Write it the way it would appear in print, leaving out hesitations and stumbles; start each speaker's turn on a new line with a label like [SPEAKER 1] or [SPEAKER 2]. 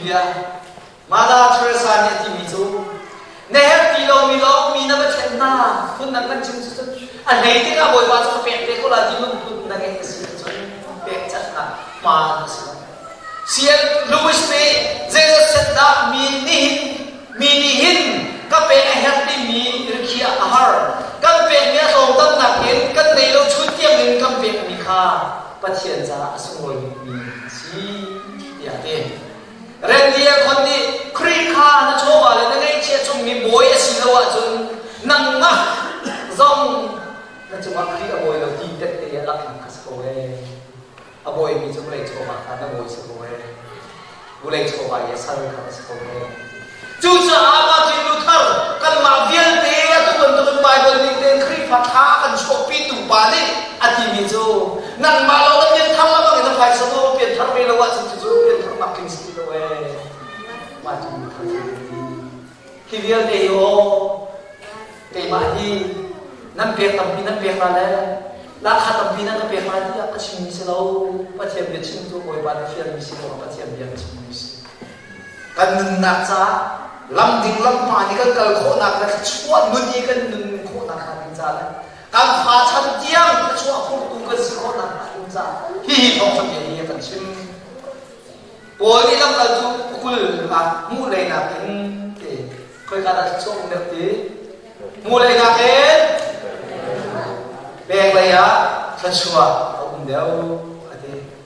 [SPEAKER 1] bia Mother Teresa nih a timi cu na herh ti lomi lawng mi na va ṭhen hna phundang kan chim cu a hlei tikah Bawipa cu ka pek te ko la ti lungput na ngeih a si ahcun pekchanhnak hmaan a si lo. C.L. Lewis nih zeizat set dah mi nihin mi nih hin ka pek a herh timi rikhiah a har. Kan pekmi a tlawm tamnak in kan nei lo chun tiang in kan pekmi kha Pathian caah a sunglawi bikmi a si tiah a ti. Randy Akhon nih Khrih kha na chawva le na ngeihchiah chungmi bawi a si lo ahcun nangmah zong na cungah Khrih a bawi lo ti tette a langhnak kha si ko ee. A bawimi cu vawlei chawva kha na bawi si ko ee. Vawlei chawva i a sal kha na si ko ee. Cucaah Martin Luther kanmah vialte atu bantukin Baibal ning tein Khrihfa ṭha a kan chuahpitu pa nih a timi cu nangmah lawng na pianthar lo bangin na phaisa maw pianthar ve lo ahcun cucu piantharnak tling si ti lo ee. Martin Luther cu ti. Hi vialte hi aw keimah hi nan pek tampi nan pek la le lahkha tampi nan ka pek la tiah ka chimmi si lo Pathian bia chim cu Bawipa nih fialmi si lo Pathian bia ka chimmi si. Kan nunnak caah lam ding lam hmaan i kan kal khawhnak le thluachuah nun i kan nun khawhnak hnga ding ca le kan fa chan tiang thluachuah phurtu kan si khawhnak hnga ding caah hihi thawngṭha bia hi a kan chim. Paul nih lamkaltu 20 ah hmuh leinak in ti khoika dah thluachuah um deuh ti hmuh leinak in pek lei ah thluachuah a um deuh.